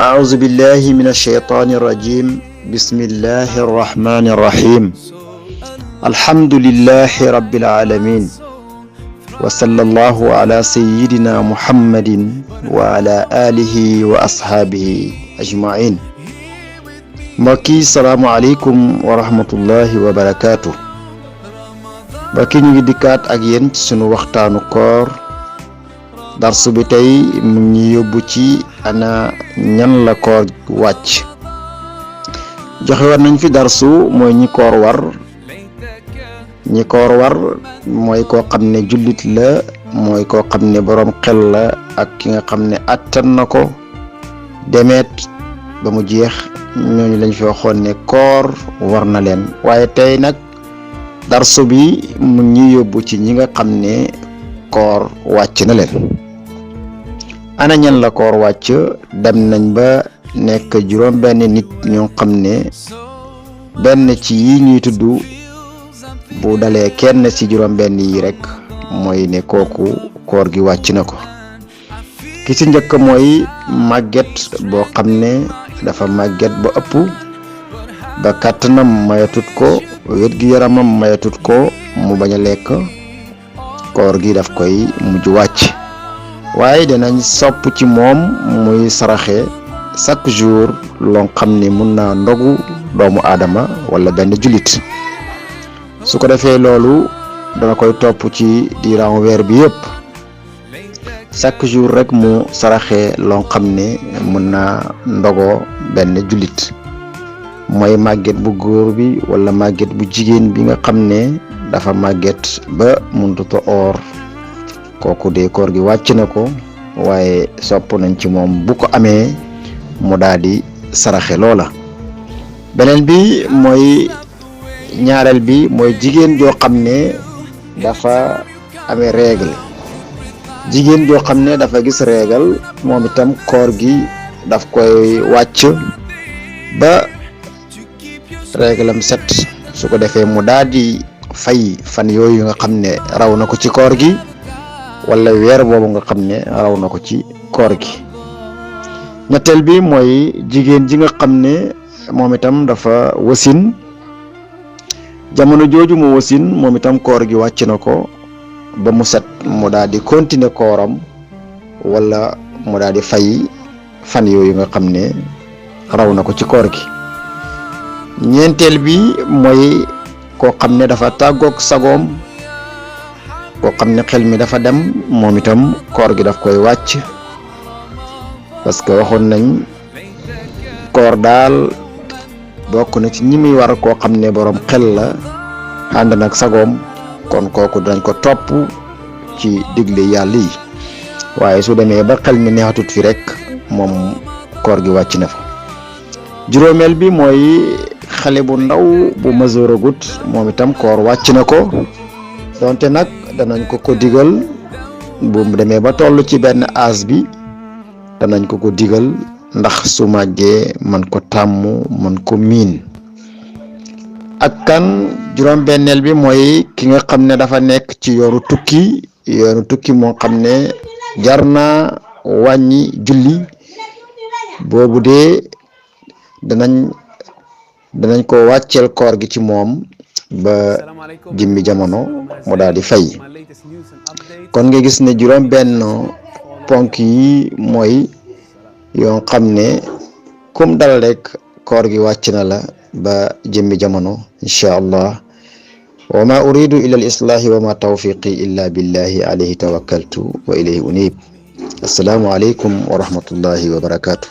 أعوذ بالله من الشيطان الرجيم بسم الله الرحمن الرحيم الحمد لله رب العالمين وصلى الله على سيدنا محمد وعلى آله وأصحابه أجمعين. mbokki salaamaaleykum wa rahmatullahi wa barakaatu. mbokki ñu ngi dikkaat ak yéen ci sunu waxtaanu koor. darsu bi tey mu ngi yóbbu ci ana ñan la koor wàcc. joxe war nañ fi darsu mooy ñi koor war. ñi koor war mooy koo xam ne jullit la, mooy koo xam ne boroom xel la, ak ki nga xam ne attan na ko demeet ba mu jeex. ñooñu lañ fi waxoon ne koor war na leen. waaye tey nag darsu bi mu ngi yóbbu ci ñi nga xam ne koor wàcc na leen. ana ñan la koor wàcc? dem nañ ba nekk juróom benn nit ñoo xam ne benn ci yi ñuy tudd bu dalee kenn ci juróom benn yi rek mooy ne kooku koor gi wàcc na ko. ki ci njëkk mooy màgget boo xam ne dafa màgget ba ëpp ba kàttanam mayatut ko, wér gi yaramam mayatut ko mu bañ a lekk, koor gi daf koy mujj wàcc. waaye dinañ sopp ci moom muy saraxe chaque jour loo xam ne mun naa ndogu doomu aadama wala benn jullit. su ko defee loolu dana koy topp ci diiran weer bi yëpp. chaque jour rek mu saraxe loo xam ne mun naa ndogoo benn jullit, mooy màgget bu góor bi wala màgget bu jigéen bi nga xam ne dafa màgget ba mënut a oor. kooku de koor gi wàcc na ko, waaye sopp nañ ci moom bu ko amee mu daal di saraxe loola. beneen bi mooy ñaareel bi mooy jigéen joo xam ne dafa amee règle. jigéen joo xam ne dafa gis règle moom itam koor gi daf koy wàcc ba règle am set. su ko defee mu daal di fay fan yooyu nga xam ne raw na ko ci koor gi, wala weer boobu nga xam ne raw na ko ci koor gi. ñetteel bi mooy jigéen ji nga xam ne moom itam dafa wasin. jamono jooju mu wasin moom itam koor gi wàcc na ko ba mu set mu daal di continuer kooram, wala mu daal di fay fan yooyu nga xam ne raw na ko ci koor gi. ñeenteel bi mooy koo xam ne dafa tàggoog sagoom, koo xam ne xel mi dafa dem, moom itam koor gi daf koy wàcc. parce que waxoon nañ koor daal bokk na ci ñi muy war koo xam ne boroom xel la, ànd nag sagoom, kon kooku dañ ko topp ci digle yàlla yi. waaye su demee ba xel mi neexatut fi rek moom koor gi wàcc na fa. juróomeel bi mooy xale bu ndaw bu majooragut, moom itam koor wàcc na ko, donte nag danañ ko digal bu demee ba toll ci benn âge bi, danañ ko digal ndax su màggee man ko tàmm man ko miin. ak kan juróom benneel bi mooy ki nga xam ne dafa nekk ci yoonu tukki moo xam ne jar na wàññi julli. boobu de danañ ko wàcceel koor gi ci moom ba jimmi jamono mu daal di fay. kon nga gis ne juróom benn ponk yi mooy yoo xam ne kum dal rek koor gi wàcc na la ba jimmi jamono insha allah. wa ma uridu illa al islahi wa ma tawfiqi illa billahi alayhi tawakkaltu wa ilayhi unib. assalaamu alaykum wa rahmatullahi wa barakatuh.